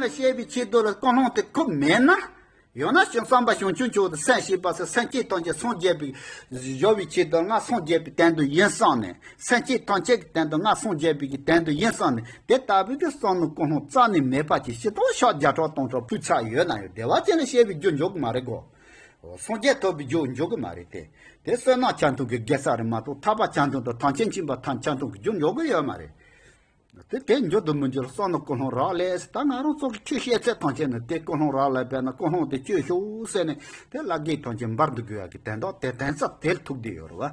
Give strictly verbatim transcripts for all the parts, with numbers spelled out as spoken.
ལ་བཤད་པའི་ཆེད་དུ་ལ་ཀུན་སློང་དེ་ཁོ་མེད་ན། ཡང་ན་བྱང་སེམས་དཔའ་བྱང་ཆུབ་མཆོག་ཏུ་སེམས་བསྐྱེད་པ་སོགས་སེམས་བསྐྱེད་ཐམས་ཅད་སངས་རྒྱས་པའི་སྦྱོར་བའི་ཆེད་དུ་ང་སངས་རྒྱས་པའི་དོན་དུ་ཡིན་བསམ་ནས། སེམས་བསྐྱེད་ཐམས་ཅད་ཀྱི་དོན་དུ་ང་སངས་རྒྱས་པའི་གི་དོན་དུ་ཡིན་བསམ་ནས། དེ་ལྟ་བུའི་གི་བསམ་བློ་ཀུན་སློང་རྩ་ནས་མེད་པ་ཅིག་སྤྱིར་བཏང་ཕྱག་བརྒྱ་ཕྲག་སྟོང་ཕྲག་ཕུལ་ཚར་ཡོད་ན་ཡང་བདེ་བ་ཅན་ལ་བཤད་པའི་རྒྱུ་འཇོག་གི་མ་རེད་གོ། སངས་རྒྱས་ཐོབ་པའི་རྒྱུ་འཇོག་གི་མ་རེད་དེ། དེ་བསོད་ནམས་ཆ་མཐུན་གྱི་དགེ་རྩ་རེད་མ་གཏོགས། ཐར་པ་ཆ་མཐུན་དང་ཐམས་ཅད་མཁྱེན་པ་ཐམས་ཆ་མཐུན་གྱི་རྒྱུ་འཇོག་གི་ཡོད་མ་རེད། དེ་དེ་འཇོག་ཏུ་མི་འཇུག་ལ་བསམ་བློ་ཀུན་སློང་རག་ལས་ཟེར། ད་ང་རང་ཚོ་གི་ཆོས་བཤད་ཚད་ཐམས་ཅད་ནི་དེ་ཀུན་སློང་རག་ལས་པས་ན། ཀུན་སློང་དེ་བཅོས་ཤོག་ཟེར་ནས་དེ་བླ་རྒན་ཐམས་ཅད་འབར་འདུག་དགོས་ཡག་གི་དོན་དག་དེ་དོན་རྩ་དེར་ཐུག་བསྡད་ཡོད་རེད་བ།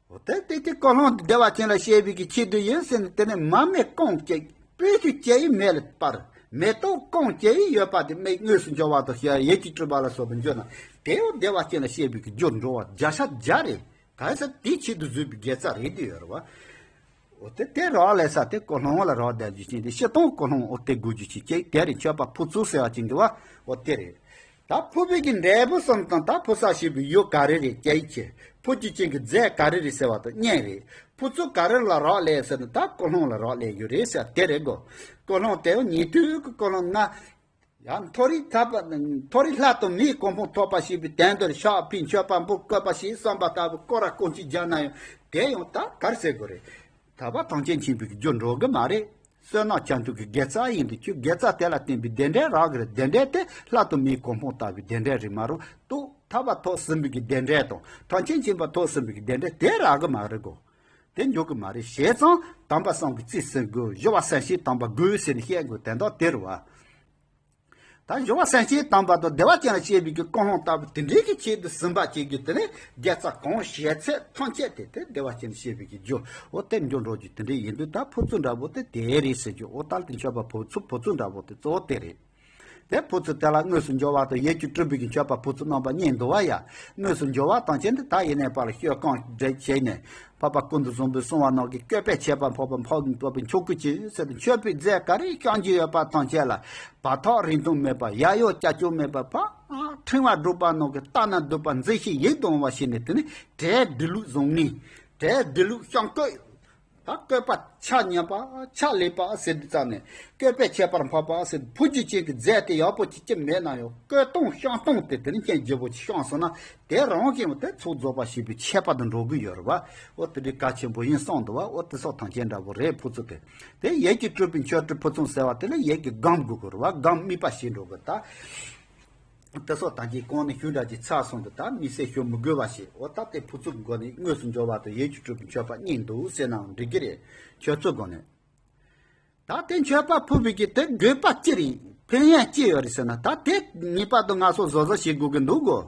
འོ་དེ་དེ་དེ་ཀུན་སློང་དེ་བདེ་བ་ཅན་ལ་བཤད་པའི་གི་ཆེད་དུ་ཡིན་ཟེར་ནས། དེ་ནས་མ་མེད་གང་སྐྱེ། སྤོས་ཆུ་སྐྱེ་ཡི་མེ་ལ་སྤར། མེ་ཏོག་གང་སྐྱེ་ཡི་ཡོད་པ་དེ། མེ་དངོས་སུ་འབྱོར་བ་དང་ཞེས་ཡིད་ཀྱིས་སྤྲུལ་པ་ལ་སོགས་པ་འབྱོར་ན། དེའོ་བདེ་བ་ཅན་ལ་བཤད་པའི་གི་རྒྱུར་འགྲོ་བ་བརྒྱ་ཆ་བརྒྱ་རེད། ག་ས་དེའི་ཆེད་དུ་བཟོས་པའི་དགེ་རྩ་རེད་དེ་ཡོད་རེད་བ། འོ་དེ་དེ་རག་ལས་ས་དེ་ཀུན་སློང་ལ་རག་བསྡད་རྒྱུ་ཅན་དེ་སྤྱིར་བཏང་ཀུན་སློང་འོ་དེ་དགོས་རྒྱུ་ཅན་གཅིག་དེ་རེད། མཆོད་པ་ཕུལ་ཚུལ་ཟེར་བ་ཅན་དེ་བ་འོ་དེ་རེད། ད་ཕུལ་བའི་གི་འབྲས་བུ་གསུམ་དང་། ད་ཕུལ་ས་ཞེས་པའི་ཡུལ་ག་རེ་རེད། སྐྱེ་ཡི་ཆེ། ཕུལ་རྒྱུ་ཅན་གྱི་རྫས་ག་རེ་རེད་ཟེར་བ་དང་གཉིས་རེད། ཕུལ་ཚུལ་ག་རེ་ལ་རག་ལས་ཟེར་ན། ད་ཀུན་སློང་ལ་རག་ལས་ཡོད་རེད་ཟེར་དེ་རེད་གོ། ཀུན་སློང་དེ་ཉན་ཐོས་ཀྱི་ཀུན་སློང་ལྔ། ཡང་མཐོ་རིས་ཐར་པ། མཐོ་རིས་ལྷ་དང་མིའི་གོ་འཕང་ཐོབ་པ་ཞེས་པའི་དོན་དུ་ཕྱག་ཕུལ། མཆོད་པ་འབུལ་དགོས་པ་ཞེས་བསམ་པ་ལྟ་བུ་སྐོར་ར་ཀུན་གཅིག་བརྒྱབ་ན་ཡང་དེ་ཡང་ད་ག་རེ་ཟེར་དགོས་རེད། ཐར་པ་ཐམས་ཅད་མཁྱེན་པའི་རྒྱུར་འགྲོ་གི་མ་རེད། བསོད་ནམས་ཆ་མཐུན་གྱི་དགེ་རྩ་ཡིན་དུས། ཁྱོད་དགེ་རྩ་དེ་ལ་བརྟེན་པའི་བདེ་འབྲས་རག་གི་རེད། བདེ་འབྲས་དེ་ལྷ་དང་མིའི་གོ་འཕང་ལྟ་བུའི་བདེ་འབྲས་རེད་མ་གཏོགས། ཐར་པ་ཐོབ་ཟིན་པའི་གི་བདེ་འབྲས་དང་ཐམས་ཅད་མཁྱེན་པ་ཐོབ་ཟིན་པའི་གི་བདེ་འབྲས་དེ་རག་གི་མ་རེད་གོ། དེ་འགྲོ་གི་མ་རེད། བྱས་ཙང་དམ་པ་གསུམ་གྱི་རྩིས་ཟིན་དགོས། སྦྱོར་བ་སེམས་བསྐྱེད་དམ་པ་དགོས་ཟེར་ནས་བཤད་དགོས་དོན་དག་དེ་རེད་བ། ད་སྦྱོར་བ་སེམས་བསྐྱེད་དམ་པ་དང་བདེ་བ་ཅན་ལ་བཤད་པའི་གི་ཀུན་སློང་ལྟ་བུ་དེ་འདྲའི་གི་ཆེད་དུ་ཟིན་པ་ཅིག་གི་དེ་ནས་དགེ་རྩ་གང་བྱས་ཚད་ཐམས་ཅད་དེ་དེ་བདེ་བ་ཅན་ལ་བཤད་པའི་གི་རྒྱུ་འོ་དེ་འགྲོ་འགྲོ་རྒྱུ་དེ་འདྲའི་ཡིན་དུས། ད་ཕུལ་ཚུལ་འདྲ་པོ་དེ་དེ་རེད་ཟེར་རྒྱུ། འོ་ད་དེ་མཆོད་པ་ཕུལ་ཚུལ་ཕུལ་ཚུལ་འདྲ་པོ་དེ་གཙོ་བོ་དེ་རེད། དེ་ཕུལ་ཚུལ་དེ་ལ་དངོས་སུ་འབྱོར་བ་དང་ཡིད་ཀྱིས་སྤྲུལ་པའི་གི་མཆོད་པ་ཕུལ་ཚུལ་རྣམ་པ་གཉིས་འདུག་བ་ཡ། དངོས་སུ་འབྱོར་བ་དང་བཅས་ཏེ་ད་ཡེ་ནས་ཕར་ལ་ཤོ་རྐང་བྲེགས་བྱས་ནས། འཕགས་པ་ཀུན་ཏུ་བཟང་པོས་གསུངས་པ་ནང་གི་བཀོད་པའི་ཆད་པ་འཕགས་པ་འཕགས་པའི་མཆོག་གི་ཆེད་ཟེར་ཏེ། མཆོད་པའི་རྫས་ག་རེ་བཤམས་ཀྱི་ཡོད་པ་ཐམས་ཅད་ལ་བར་ཐག་རིང་ཐུང་མེད་པར། ཡ་ཡོ་ཀྱ་ཀྱོ་མེད་པར། ཕ་ཕྲེང་བ་སྒྲུབ་པ་ནང་གི་ལྟ་ན་སྡུག་པ་མཛེས་ཤིང་ཡིད་དུ་འོང་བ་བྱས་ནས། དེ་ནི་བྲེགས་བྲེགས་ལུགས་བཟང་ངན། བྲེགས་བྲེགས་ལུགས་བཤམས་བཀོད། ད་བཀོད་པ་ཆ་མཉམ་པ་ཆ་ལེགས་པ་ཟེར་དུས་ཙམ་ནས། བཀོད་པའི་ཁྱད་པར་འཕགས་པ་ཟེར། ཕུལ་རྒྱུ་ཅན་གྱི་རྫས་དེ་ཡག་པོ་ཅིག་ཅི་མེད་ན་ཡང་བཀོད་སྟངས་བཤམས་སྟངས་དེ་དེ་ནི་རྐྱེན་ལྗིད་པོ་ཅིག་བཤམས་སོང་ན། དེ་རང་བཞིན་དེ་ཚོགས་རྫོགས་པ་ཞེས་པའི་ཁྱད་པར་དུ་འགྲོ་གི་ཡོད་རེད་བ། འོ་དེ་འདྲའི་གལ་ཆེན་པོ་ཡིན་གསུངས་འདུག་བ། འོ་དེ་སོགས་ཐམས་ཅད་འདྲ་པོ་རེད། ཕུལ་ཚུལ་དེ། དེ་ཡིད་ཀྱིས་སྤྲུལ་པའི་མཆོད་སྤྲིན་ཕུན་སུམ་ཟེར་བ་དེ་ལ་ཡིད་ཀྱི་སྒོམ་དགོས་ཀྱི་རེད་བ། སྒོམ་དམིགས་པ་བྱེད་འགྲོ་གི། ད་དེ་སོགས་ཐམས་ཅད་གོང་ནས་ཞུས་འདྲ་ཅིག་ཚར་སོང་དུས། ད་དམིགས་བསལ་ཞུ་མི་དགོས་པ་ཞིག་འོ་ད་དེ་ཕུལ་ཚུལ་གྱི་སྒོ་ནས་དངོས་སུ་འབྱོར་བ་དང་ཡིད་ཀྱིས་སྤྲུལ་པའི་མཆོད་པ་གཉིས་འདུག་ཟེར་ནའང་འགྲིག་གི་རེད། མཆོད་ཚུལ་སྒོ་ནས། ད་དེ་མཆོད་པ་ཕུལ་བའི་གི་དེ་དགོས་པ་ཅི་རེད། ཕན་ཡོན་ཅི་ཡོད་རེད་ཟེར་ན། ད་དེ་ངེས་པར་དུ་ང་ཚོ་གཟབ་གཟབ་བྱེད་དགོས་ཀྱི་འདུག་གོ།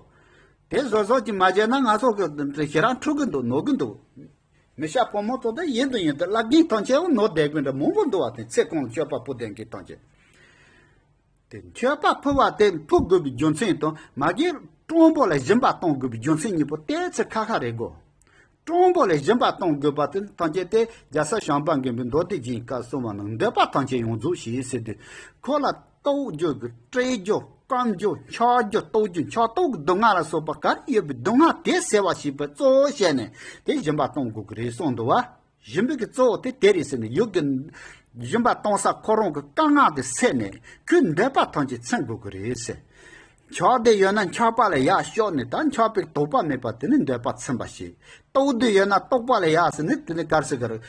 དེ་གཟབ་གཟབ་ཅིག་མ་བྱས་ན་ང་ཚོ་གི་ཞེ་དྲག་འཁྲུག་གི་འདུག་ནོར་གི་འདུག་མི་ཤ་ཕོ་མོ་ཚོ་དེ་ཡིན་དུ་ཡིན་དུ་བླ་རྒན་ཐམས་ཅད་འོ་ནོར་བསྡད་དགོས་འདྲ་མང་པོ་འདུག་བ། དེ་ཚེ་གང་ལ་མཆོད་པ་ཕུལ་བསྡད་མཁན་ཐམས་ཅད། དེ་མཆོད་པ་ཕུལ་བ་དེ་ཕུལ་དགོས་པའི་རྒྱུ་མཚན་དང་། མ་གིར་སྤྲང་པོ་ལ་སྦྱིན་པ་གཏོང་དགོས་པའི་རྒྱུ་མཚན་གཉིས་པོ་ཏོག་ཙམ་ཁ་ཁ་རེད་གོ། སྤྲང་པོ་ལ་སྦྱིན་པ་གཏོང་དགོས་པ་དེ་ཐམས་ཅད་དེ་རྒྱལ་སྲས་བྱམས་པ་མགོན་པོས་མདོ་སྡེ་རྒྱན་གྱི་སྐབས་གསུངས་པ་ནང་། འདོད་པ་ཐམས་ཅད་ཡོངས་རྫོགས་ཞེས་ཟེར་དུས། ཁོ་ལ་གཏོགས་རྒྱུ་གི་སྤྲད་རྒྱུ་སྐམ་རྒྱུ་འཕྱག་རྒྱུ་གཏོགས་རྒྱུ་འཕྱག་གཏོགས་ཀྱི་སྡུག་བསྔལ་ལ་སོགས་པ་ག་རེ་ཡོད་པའི་སྡུག་བསྔལ་དེ་སེལ་བ་ཞེས་པའི་གཙོ་བོ་བྱས་ནས་དེ་སྦྱིན་པ་གཏོང་དགོས་ཀྱི་རེད་གསུངས་འདུག་བ། སྦྱིན་པའི་གི་གཙོ་བོ་དེ་དེ་རེད་ཟེར་ནས། ཡུལ་གྱི་སྦྱིན་པ་གཏོང་ས་ཁོ་རང་གི་དཀའ་ངལ་དེ་སེལ་ནས་ཁོའི་འདོད་པ་ཐམས་ཅད་ཚིམ་དགོས་ཀྱི་རེད་ཟེར། འཕྱག་འདོད་ཡོད་ན་འཕྱག་པ་ལ་ཡར་ཤོག་ནས། ད་འཕྱག་པའི་དོགས་པ་མེད་པར་དེ་ནི་འདོད་པ་ཚིམ་པ་ཞིག་གཏོགས་འདོད་ཡོད་ན་གཏོགས་པ་ལ་ཡར་ཟེར་ནས་དེ་ནི་ག་རེ་ཟེར་གི་རེད།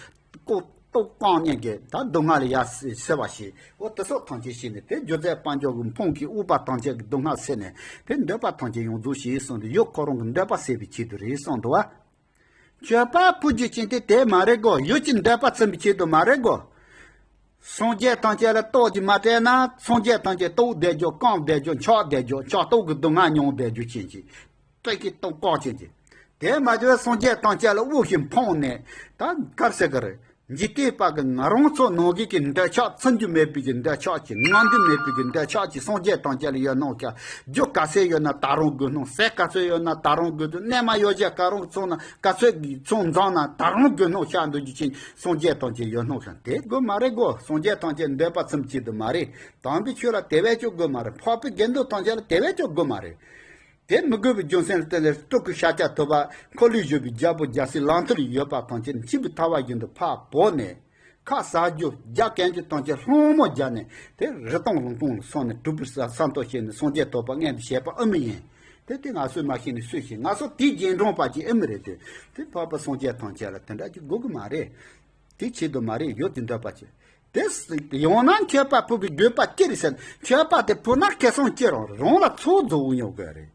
ཀོ་གཏོགས་རྐང་གཉིས་ཀྱི་ད་སྡུག་བསྔལ་ལ་ཡར་སེལ་བ་ཞིག་འོ་དེ་སོགས་ཐམས་ཅད་བྱས་ནས། དེ་རྒྱུ་རྫས་དཔལ་འབྱོར་གྱི་ཕུང་གི་དབུལ་བ་ཐམས་ཅད་ཀྱི་སྡུག་བསྔལ་སེལ་ནས། དེ་འདོད་པ་ཐམས་ཅད་ཡོངས་རྫོགས་ཞེས་གསུངས་ཏེ། ཡུལ་ཁོ་རང་གི་འདོད་པ་སེལ་བའི་ཆེད་དུ་རེད་གསུངས་འདུག་བ། མཆོད་པ་ཕུལ་རྒྱུ་ཅན་དེ་དེ་མ་རེད་གོ། ཡུལ་གྱི་འདོད་པ་ཚིམ་པའི་ཆེད་དུ་མ་རེད་གོ། སངས་རྒྱས་ཐམས་ཅད་ལ་གཏོགས་ཀྱི་མ་སྤྲད་ན། སངས་རྒྱས་ཐམས་ཅད་གཏོགས་བསྡད་རྒྱུ། སྐམ་བསྡད་རྒྱུ། འཕྱག་བསྡད་རྒྱུ། འཕྱག་གཏོགས་ཀྱི་སྡུག་བསྔལ་མྱོང་བསྡད་རྒྱུ་ཅན་གྱི་སྤྲད་ཀྱི་གཏོགས་བཀག་ཅན་གྱི། དེ་མ་བྱས་སངས་རྒྱས་ཐམས་ཅད་ལ་དབུལ་ཞིང་ཕོངས་ནས། ད་ག་རེ་ཟེར་གི་རེད། འཇིག་རྟེན་པ་གི་ང་རང་ཚོ་ནང་བཞིན་གྱི་འདོད་ཆགས། ཚིམ་རྒྱུ་མེད་པའི་གི་འདོད་ཆགས་ཀྱི། མངའ་འདུ་མེད་པའི་གི་འདོད་ཆགས་ཀྱི། སངས་རྒྱས་ཐམས་ཅད་ལ་ཡོད་སྣང་ཤར། རྒྱུ་ག་ཚོད་ཡོད་ན་ད་རུང་དགོས་སྣང་། ཟས་ག་ཚོད་ཡོད་ན་ད་རུང་དགོས་སྣང་། གནས་མལ་ཡོ་བྱད་ག་རུང་ཚང་ན། ག་ཚོད་ཚང་འཛོམས་ན་ད་རུང་དགོས་སྣང་ཤར་འདུག་རྒྱུ་ཅན་སངས་རྒྱས་ཐམས་ཅད་ཡོད་སྣང་ཤར། དེ་དགོས་མ་རེད་གོ། སངས་རྒྱས་ཐམས་ཅད་འདོད་པ་ཚིམ་ཆེད་དུ་མ་རེད། དམ་པའི་ཆོས་ལ་དེ་བས་ཀྱང་དགོས་མ་རེད། འཕགས་པའི་དགེ་འདུན་ཐམས་ཅད་ལ་དེ་བས་ཀྱང་དགོས་མ་རེད། དེ་མི་དགོས་པའི་རྒྱུ་མཚན་ལ་བརྟེན་ནས། སྤྲུལ་སྐུ་ཤཱཀྱ་ཐུབ་པ། འཁོར་ལོས་སྒྱུར་བའི་རྒྱལ་པོ་རྒྱལ་སྲས་ལམ་མཐིལ་ཡོད་པ་ཐམས་ཅད་ནི་འཆི་བའི་ཐལ་བ་བཞིན་དུ་ཕར་བོར་ནས། ཁ་ཟ་རྒྱུ་རྒྱ་གན་གྱི་དང་ཆེ་ལྷུང་མོ་རྒྱ་ནས་དེ་རི་དང་ལུང་སྟོང་ལ་སོང་ནས་གྲུབ་པའི་ས་ས་མཐོ་ཞིག་ནས་སངས་རྒྱས་ཐོབ་པ་མངོན་དུ་བྱས་པ་ཨ་མི་ཡིན། དེ་དེ་ང་ཚོས་མ་ཤེས་ནས་སུས་ཤེས། ང་ཚོ་དེའི་རྗེས་འབྲང་པ་ཅིག་ཨ་མི་རེད་དེ། དེ་འཕགས་པ་སངས་རྒྱས་ཐམས་ཅད་ལ་དེ་འདྲ་ཅིག་དགོས་ཀྱི་མ་རེད། དེ་ཆེད་དུ་མ་རེད། ཡོད་དེ་འདོད་པ་ཅིག་དེ་ཡང་ན་མཆོད་པ་ཕུལ་བའི་དགོས་པ་ཅི་རེད་ཟེར་ན། མཆོད་པ་དེ་ཕུལ་ན་ཁེ་བཟང་ཅི་རང་རང་ལ་ཚོགས་རྫོགས་ཡོང་དགོས་རེད།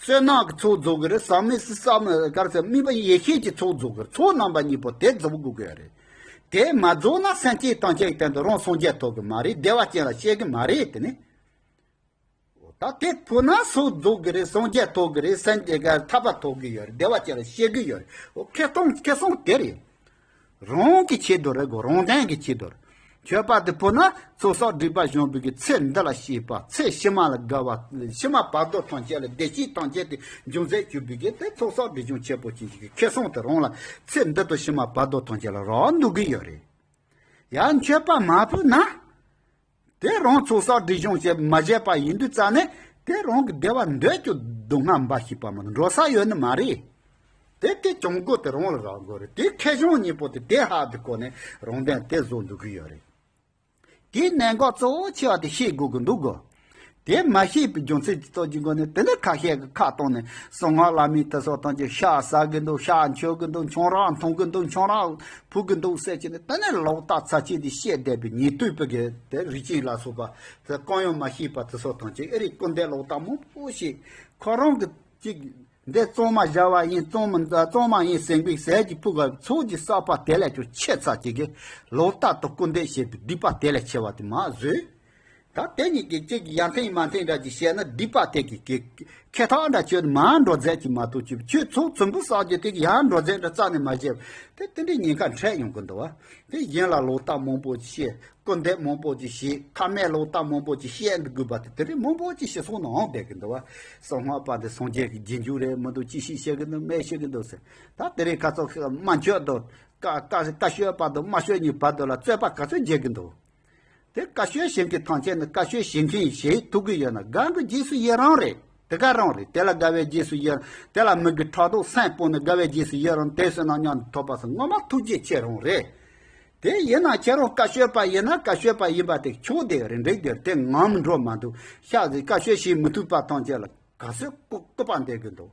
བསོད་ནམས་ཀྱི་ཚོགས་རྫོགས་ཀྱི་རེད། ཟག་མེད་སི་ཟག་མེད་ག་རེ་ཟེར་དམིགས་པ་ཡེ་ཤེས་ཀྱི་ཚོགས་རྫོགས་ཀྱི་རེད། ཚོགས་རྣམ་པ་གཉིས་པོ་དེ་རྫོགས་དགོས་ཀྱི་རེད། དེ་མ་རྫོགས་ན་སེམས་ཅན་ཐམས་ཅད་ཀྱི་དོན་དུ་རང་སངས་རྒྱས་ཐོབ་ཀྱི་མ་རེད། བདེ་བ་ཅན་ལ་སྐྱེ་གི་མ་རེད། དེ་ནི། ད་དེ་ཕུལ་ན་ཚོགས་རྫོགས་ཀྱི་རེད། སངས་རྒྱས་ཐོབ་ཀྱི་རེད། སེམས་ཅན་གྱི་ཐར་པ་ཐོབ་ཀྱི་ཡོད་རེད། བདེ་བ་ཅན་ལ་སྐྱེ་གི་ཡོད་རེད། ཁེ་གཏོང་ཁེ་སོང་དེ་རེད། རང་གི་ཆེད་དུ་རེད་གོ། རང་དོན་གྱི་ཆེད་དུ་རེད། མཆོད་པ་དེ་ཕུལ་ན་ཚོགས་བསགས་སྒྲིབ་པ་སྦྱོང་བའི་གི་ཚེ་འདི་ལ་སྐྱེས་པ། ཚེ་ཕྱི་མ་ལ་དགའ་བ། ཕྱི་མ་བར་དོ་ཐམས་ཅད་ལ་བདེ་སྐྱིད་ཐམས་ཅད་དེ་འབྱུང་རྩལ་གྱུར་པའི་གི་དེ་ཚོགས་བསགས་སྒྲིབ་སྦྱོང་ཆེན་པོ་ཅན་གྱི་ཁེ་བཟང་དེ་རང་ལ་ཚེ་འདི་དང་ཕྱི་མ་བར་དོ་ཐམས་ཅད་ལ་རག་འདུག་གི་ཡོད་རེད། ཡང་མཆོད་པ་མ་ཕུལ་ན། དེ་རང་ཚོགས་བསགས་སྒྲིབ་སྦྱོང་བྱེད་མ་བྱས་པ་ཡིན་དུས་ཙང་ནས་དེ་རང་གི་བདེ་བ་འདོད་ཀྱང་སྡུག་བསྔལ་འབའ་ཞིག་པ་མ་གཏོགས་འགྲོ་ས་ཡོད་ནི་མ་རེད། དེ་དེ་གྱོང་གོ་དེ་རང་ལ་རག་དགོས་རེད། དེ་ཁེ་གཞང་གཉིས་པོ་དེ་དེ་ཧ་དེ་གོ་ནས་རང་དོན་དེ་བཟོ་འདུག་གི་ཡོད་རེད། དེའི་གནད་འགག་གཙོ་བོ་ཆེ་བ་དེ་ཤེས་དགོས་ཀྱི་འདུག་གོ། དེ་མ་ཤེས་པའི་རྒྱུ་མཚན་གྱི་ཐོག་གི་སྒོ་ནས་དེ་ནས་ཁ་ཤས་ཀྱི་ཁ་གཏོང་ནས་གསང་སྔགས་བླ་མའི་དེ་སོགས་གཏོང་གི་ཤ་ཟ་གི་འདུག་ཤ་མཆོད་གི་འདུག་ཆང་རག་འཐུང་གི་འདུག་ཆང་རག་ཕུ་གི་འདུག་ཟེར་གྱི་ནས་དེ་ནས་ལོག་ལྟ་ཚ་ཆེན་དེ་བཤད་བསྡད་པའི་ཉེས་དོན་པ་གི་དེ་རིགས་ཅན་ལ་སོགས་པ་དེ་གང་ཡང་མ་ཤེས་པ་དེ་སོགས་དང་ཅིག་ཨེ་རིག་སྐུར་འདེབས་ལོག་ལྟ་མང་པོ་ཞིག་ཁོ་རང་གི་ཅིག་འདི་གཙང་མ་བཞག་པ་ཡིན། གཙང་མ་གཙང་མ་ཡིན་ཟེར་བའི་ཟས་ཀྱི་ཕུག་ག་ཚོགས་ཀྱི་བསགས་པ་དེ་ལས་ཀྱང་ཆེ་ཚ་ཅིག་གི་ལོག་ལྟ་དང་སྐུར་འདེབས་བྱེད་པའི་སྡིག་པ་དེ་ལས་ཆེ་བ་དེ་མ་བཟོད། ད་དེ་གཉིས་ཀྱི་གཅིག་ཡར་འཐེན་མར་འཐེན་འདྲ་ཅིག་བཤད་ན་སྡིག་པ་དེ་གི་གི་ཁེ་ཐག་འདྲ་ཆོད་མར་འགྲོ་རྫས་ཅིག་མ་གཏོགས་ཅིག་ཁྱོད་ཚོགས་ཚོམ་བུ་བསགས་རྒྱུ་དེ་གི་ཡར་འགྲོ་རྫས་འདྲ་རྩ་ནས་མ་བཤད། དེ་དེ་འདྲའི་ཉེན་ཁ་འཕྲད་ཡོང་གི་འདུག་བ། དེ་གཞན་ལ་ལོག་ལྟ་མང་པོ་ཅིག་བཤད། སྐུར་འདེབས་མང་པོ་ཅིག་བྱེད། ཁ་མེད་ལོག་ལྟ་མང་པོ་ཅིག་བཤད་འདུག་དགོས་པ་དེ་དེ་རིང་མང་པོ་ཅིག་ཤི་སོང་ནའང་བསྡད་ཀྱི་འདུག་བ། གསང་སྔགས་པ་འདི་སངས་རྒྱས་ཀྱི་རྗེས་འཇུག་རེད་མི་འདུག་ཅི་ཞིག་བཤད་ཀྱི་འདུག་སྨད་བཤད་ཀྱི་འདུག་ཟེར། ད་དེ་རིང་ཁ་ཚོ་སྨྲ་མཆོད་དང་བཀའ་བཀའ་བཀའ་ཆོས་པ་དང་སྨྲ་ཆོས་གཉིས་བར་དུ་ལ་རྩོད་པ་ག་ཚོད་རྒྱག་གི་འདུག་དེ་བཀའ་ཆོས་བྱེད་མཁན་ཐམས་ཅད་ནི་བཀའ་ཆོས་བྱེད་མཁན་བྱེད་ཐུབ་ཀྱི་ཡོད་ན་དགའ་མགུ་རྗེས་སུ་ཡི་རང་རེད། དེ་ག་རང་རེད། དེ་ལ་དགའ་བའི་རྗེས་སུ་ཡི་རང་། དེ་ལ་མི་དགའ་ཕྲག་དོག་སེམས་སྤོང་ནས་དགའ་བའི་རྗེས་སུ་ཡི་རང་དེ་བསོད་ནམས་མཉམ་དུ་ཐོབ་པ་སོགས་ངོ་མ་ཐུགས་རྗེ་ཆེ་རང་རེད། དེ་ཡིན་ན་ཁྱེད་རང་བཀའ་ཆོས་པ་ཡིན་ན་བཀའ་ཆོས་པ་ཡིན་པ་དེ་ཆོག་དེ་རེད། འགྲིག་དེ་རེད། དེ་ངོམ་འགྲོ་མ་འདུག་ཤག་ཟིག་བཀའ་ཆོས་བྱེད་མི་ཐུབ་པ་ཐམས་ཅད་ལ་ག་ཚོད་ལྐུགས་ལྐུགས་པ་འདེབས་ཀྱི་འདུག་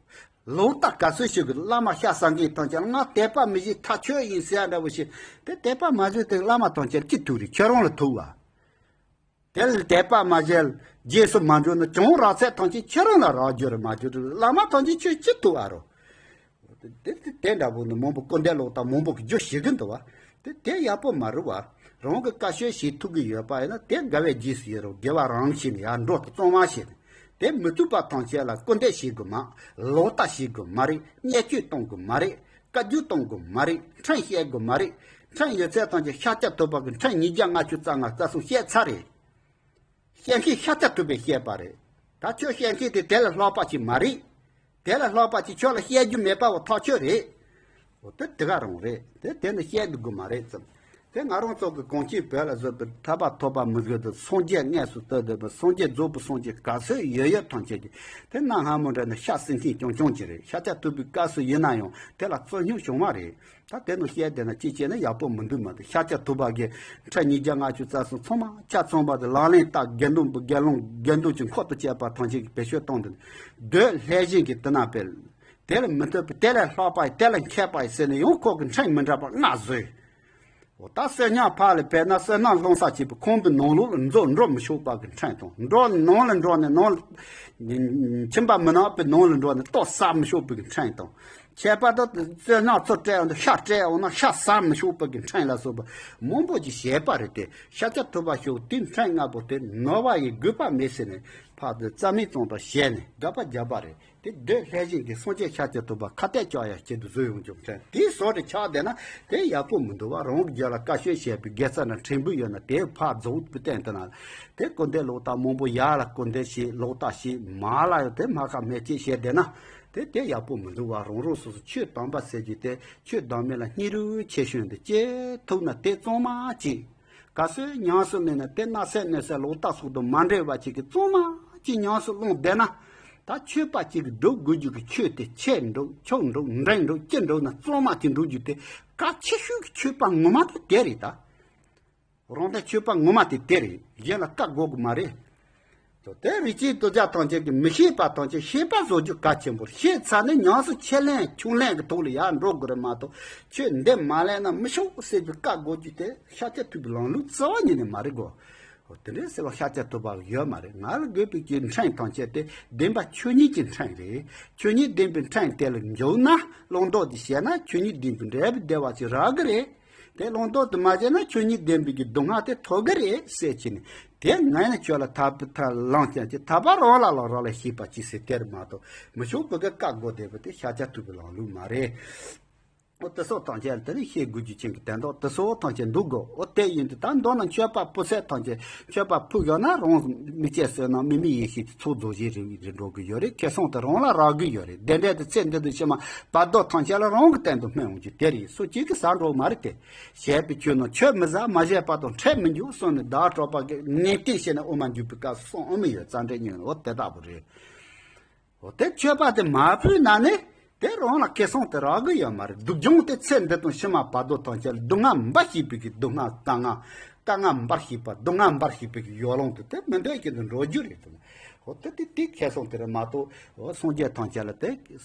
ལོག་ལྟ་ག་ཚོད་བྱེད་ཀྱི་འདུག་བླ་མ་ཤ་ཟ་མཁན་ཐམས་ཅད་ལ་ང་དད་པ་མི་བྱེད་ཐག་ཆོད་ཡིན་ཟེར་ཡ་འདྲ་བོ་ཞིག་དེ་དད་པ་མ་བྱེད་དེ་བླ་མ་ཐམས་ཅད་ལ་ཅི་ཐུག་རེད། ཁྱོད་རང་ལ་ཐུག་བ། དེ་ལ་དད་པ་མ་བྱེད། རྗེས་སུ་མ་འཇུག་ན་གྱོང་རག་ཚད་ཐམས་ཅད་ཁྱེད་རང་ལ་རག་རྒྱུ་རེད་མ་གཏོགས་བླ་མ་ཐམས་ཅད་ཁྱོད་ཅི་ཐུག་བ་རོ། དེ་དེ་དེ་འདྲ་པོ་ནི་མང་པོ་སྐུར་འདེབས་ལོག་ལྟ་མང་པོ་གི་རྒྱུ་ཞིག་གི་འདུག་བ། དེ་དེ་ཡག་པོ་མ་རེད་བ། རང་གི་བཀའ་ཆོས་བྱེད་ཐུབ་ཀྱི་ཡོད་པ་ཡིན་ན་དེ་དགའ་བའི་རྗེས་སུ་ཡི་རང་། དགེ་བ་རང་བྱས་ནས་ཡར་འགྲོ་དང་གཙང་མ་བྱས་ནས། དེ་མི་ཐུབ་པ་ཐམས་ཅད་ལ་སྐུར་འདེབས་བྱེད་དགོས་མ། ལོག་ལྟ་བྱེད་དགོས་མ་རེད། བརྙས་བཅོས་གཏོང་དགོས་མ་རེད། བཀའ་བཀྱོན་གཏོང་དགོས་མ་རེད། ཁྲིམས་བཤད་དགོས་མ་རེད། ཁྲིམས་ཡོད་ཚད་ཐམས་ཅད་ཤཱཀྱ་ཐུབ་པ་གི་ཁྲིམས་ཉིས་བརྒྱ་ལྔ་བཅུ་རྩ་ལྔ་རྩ་གསུམ་བཤད་ཚར་རེད། བཤད་མཁན་ཤཱཀྱ་ཐུབ་པས་བཤད་པ་རེད། ད་ཁྱོད་བཤད་མཁན་དེ་དེ་ལས་ལྷག་པ་ཅིག་མ་རེད། དེ་ལས་ལྷག་པ་ཅིག་ཁྱོད་ལ་བཤད་རྒྱུ་མེད་པ་བོ་ཐག་ཆོད་རེད། འོ་དེ་དེ་ག་རང་རེད། དེ་དེ་ནི་བཤད་དགོས་མ་རེད་ཙམ། དེ་ང་རང་ཚོ་གི་གངས་ཅན་བོད་ལ་བཟོད་པའི་ཐར་པ་ཐོབ་པ་མི་དགོས་དུ་སངས་རྒྱས་དངོས་སུ་བསྟོད་བསྟོད་པ་སངས་རྒྱས་རྫོགས་པའི་སངས་རྒྱས་ག་ཚོད་ཡོད་ཡོད་ཐམས་ཅད་ཀྱི་དེ་གནའ་སྔ་མོ་འདྲ་ནི་ཤ་ཟ་མཁན་རྐྱང་རྐྱང་ཅིག་རེད། ཤཱཀྱ་ཐུབ་པའི་སྐབས་སུ་ཡིན་ན་ཡང་དེ་ལ་རྩོད་རྙོག་བྱུང་བ་རེད། ད་དེ་ནི་བཤད་བསྡད་ན་ཅི་བྱས་ན་ཡག་པོ་མི་འདུག་མ་གཏོགས་ཤཱཀྱ་ཐུབ་པ་གི་ཁྲིམས་ཉིས་བརྒྱ་ལྔ་བཅུ་རྩ་གསུམ་ཚང་མ་ཆ་ཚང་བ་དེ་ལག་ལེན་བསྟར། དགེ་འདུན་པ་དགེ་སློང་དགེ་འདུན་གྱི་འཁོར་དུ་བཅས་པ་ཐམས་ཅད་ཀྱིས་བེད་སྤྱོད་གཏོང་དུ་འདོད་ལྷས་བྱིན་གྱི་དེ་ན་སྤེལ། དེ་ལ་མི་ཐུབ་པའི་དེ་ལས་ལྷག་པ་ཡི་དེ་ལས་མཁས་པ་ཡི་ཟེར་ནས་ཡང་ཁོ་གི་ཁྲིམས་མི་འདྲ་བ་ལྔ་བཟོས། འོ་ད་བསོད་སྙོམས་ཕར་ལ་ཕེབས་ན་བསོད་ནམས་སློང་ས་བྱེད་པའི་ཁང་པའི་ནང་ལོགས་ལ་འཛུལ་འགྲོ་མི་ཆོག་པ་གི་ཁྲིམས་དང་། འགྲོ་ནང་ལ་འགྲོ་ནས་ནང་ལ་ཁྱིམ་པ་མི་ནག་པའི་ནང་ལ་འགྲོ་ནས་ལྟོ་ཟ་མི་ཆོག་པའི་ཁྲིམས་དང་། ཁྱད་པར་དུ་བསོད་ནམས་ཚུར་སྤྲད་འོང་དུས་ཤ་སྤྲད་འོང་ན་ཤ་ཟ་མི་ཆོག་པའི་གི་ཁྲིམས་ལ་སོགས་པ་མང་པོ་ཅིག་བྱས་པ་རེད་དེ། ཤཱཀྱ་ཐུབ་པ་ཤོག་དེ་ཁྲིམས་ལྔ་པོ་དེ་ནོར་བ་ཡི་དགོས་པ་མེད་ཟེར་ནས་ཕར་དུ་རྩ་མེད་བཙོང་དང་བྱས་ནས་དགག་པ་བརྒྱབ་པ་རེད། དེ་འདོད་ལྷས་བྱིན་གྱིས་སངས་རྒྱས་ཤཱཀྱ་ཐུབ་པ་ཁ་གཏད་བཅག་ཡ་ཆེད་དུ་བཟོས་ཡོང་ཀྱང་དྲན། དེའི་བཟོ་དེ་ཆགས་བསྡད་ན་དེ་ཡག་པོ་མི་འདུག་བ། རང་གི་རྒྱུད་ལ་དཀའ་སྤྱད་བྱས་པའི་དགེ་རྩ་ན་ཕྲན་བུ་ཡོད་ན་དེ་ཕར་རྫོགས་པའི་སྟེང་དུ་ན་དེ་སྐུར་འདེབས་ལོག་ལྟ་མང་པོ་ཡར་ལ་སྐུར་འདེབས་བྱེད། ལོག་ལྟ་བྱེད། མར་ལ་ཡང་དེ་སྨར་ཁ་སྨྲས་བཅོས་བྱས་བསྡད་ན་དེ་དེ་ཡག་པོ་མི་འདུག་བ། རང་རང་སོ་སོ་ཆོས་དམ་པ་ཟེར་རྒྱུ་དེ་ཆོས་བདག་མེད་ལ་སྙིང་རུས་ཆེ་ཤོས་འདི་ཅི་ཐུབ་ན་དེ་གཙང་མ་བྱེད། ག་ཚོད་ཉམས་སུ་ལེན་ན་དེ་སྣ་ཚོགས་གནོད་སེམས་ལོག་ལྟ་སོགས་དང་མ་འབྲེལ་བ་ཅིག་གི་གཙང་མ་ཅིག་ཉམས་སུ་བླངས་བསྡད་ན། ད་ཆོས་པ་ཅིག་གི་སྒྲུབ་དགོས་རྒྱུ་གི་ཆོས་དེ་ཆེ་འགྲོ་ཆུང་འགྲོ་འབྲིང་འགྲོ་ཅི་འགྲོ་ན་གཙང་མ་ཅིག་འགྲོ་རྒྱུ་དེ་གལ་ཆེ་ཤོས་ཀྱི་ཆོས་པ་ངོ་མ་དེ་དེ་རེད་ད། རང་དོན་ཆོས་པ་ངོ་མ་དེ་དེ་རེད། གཞན་ལ་བཀག་དགོས་གི་མ་རེད། དེ་རིགས་གཅིག་ཏུ་བྱ་ཐམས་ཅད་ཀྱིས་མི་ཤེས་པ་ཐམས་ཅད་ཤེས་པ་བཟོ་རྒྱུ་གལ་ཆེན་པོར་ཤེས་ཚར་ནས། ཉམས་སུ་ཆེ་ལན་ཆུང་ལན་གྱི་ཐོག་ལ་ཡར་འགྲོ་དགོས་རེད་མ་གཏོགས། ཁྱོད་འདི་མ་ལེན་ན་མི་ཆོག་ཟེར་རྒྱུ་བཀག་དགོས་རྒྱུ་དེ་ཤཱཀྱ་ཐུབ་པའི་ལམ་ལུགས་རྩ་བ་ཉིད་ནས་མ་རེད་གོ། འོ་དེ་འདྲའི་ཟེར་བ་ཤཱཀྱ་ཐུབ་པ་ཡོད་མ་རེད། ང་ལ་དགོས་པའི་གི་ཕྲན་ཐམས་ཅད་དེ་བདེན་པ་ཆོས་ཉིད་ཀྱི་ཕྲན་རེད། ཆོས་ཉིད་བདེན་པའི་ཕྲན་དེ་ལ་འཇུག་ན། བླང་དོར་དེ་བྱས་ན་ཆོས་ཉིད་བདེན་པའི་འབྲས་བུ་བདེ་བ་ཅིག་རག་གི་རེད། དེ་བླང་དོར་དུ་མ་བྱས་ན་ཆོས་ཉིད་བདེན་པའི་གི་སྡུག་བསྔལ་དེ་ཐོབ་གི་རེད་ཟེར་གྱི་ནི། དེ་ངས་ནི་ཁྱོད་ལ་ཐར་པའི་ཐར་ལམ་སྟོན་གྱི། ཐར་པ་རང་ལ་ལ་རང་ལ་ཤེས་པ་ཅིག་ཟེར་དེར་མ་གཏོགས། མི་ཆོག་པའི་གི་བཀག་དགོས་བསྡད་པ་དེ་ཤཱཀྱ་ཐུབ་པའི་ལམ་ལུགས་མ་རེད། འོ་དེ་སོགས་ཐམས་ཅད་དེ་ནི་ཤེས་དགོས་རྒྱུ་ཅན་གྱི་དོན་དག་དེ་སོགས་ཐམས་ཅད་འདུག་གོ། འོ་དེ་ཡིན་དུས་ད་མདོར་ན་མཆོད་པ་ཕུལ་ཚད་ཐམས་ཅད། མཆོད་པ་ཕུལ་ཡོད་ན་རང་མི་སྐྱེ་བསོད་ནམས་དམིགས་མེད་ཡེ་ཤེས་ཀྱི་ཚོགས་རྫོགས་བྱེད་རེ་རེ་འགྲོ་གི་ཡོད་རེད། ཁེ་བཟང་དེ་རང་ལ་རག་གི་ཡོད་རེད། བདེ་འབྲས་དེ་ཚེ་འདི་དང་ཕྱི་མ་བར་དོ་ཐམས་ཅད་ལ་རང་གི་སྟེང་དུ་སྨིན་འོང་རྒྱུ་དེ་རེད། སུ་གཅིག་གིས་ཟ་འགྲོ་མ་རེད་དེ། བྱས་པའི་ཆོས་རྣམས་ཆོས་མི་ཟ། མ་བྱས་པ་དང་འཕྲད་མི་འགྱུར་གསུངས་ནས། བདག་གྲོགས་པ་གི་ངན་སྐད་བཤད་ནས་དབུ་མ་འཇུག་པའི་སྐབས་སུ་གསུངས་ཨ་མི་ཡོད། རྩ་འགྲེལ་ཉུང་ནས། འོ་དེ་ལྟ་བུ་རེད། འོ་དེ་མཆོད་པ་དེ་མ་ཕུལ་ན་ནི་དེ་རང་ལ་ཁེ་བཟང་དེ་རག་གི་ཡོད་མ་རེད། སྡུག་སྦྱོང་དེ་ཚེ་འདི་དང་ཕྱི་མ་བར་དོ་ཐམས་ཅད་ལ་སྡུག་བསྔལ་འབའ་ཞིག་པའི་གི་སྡུག་བསྔལ། དཀའ་ངལ། དཀའ་ངལ་འབའ་ཞིག་པ། སྡུག་བསྔལ་འབའ་ཞིག་པའི་གི་ཡོ་ལང་དུ་དེ་མི་འདོད་ཀྱི་དུ་འགྲོ་རྒྱུ་རེད་དོ། འོ་དེ་དེ་དེ་ཁེ་བཟང་དེ་རེད་མ་གཏོགས། འོ་སངས་རྒྱས་ཐམས་ཅད་ལ་དེ་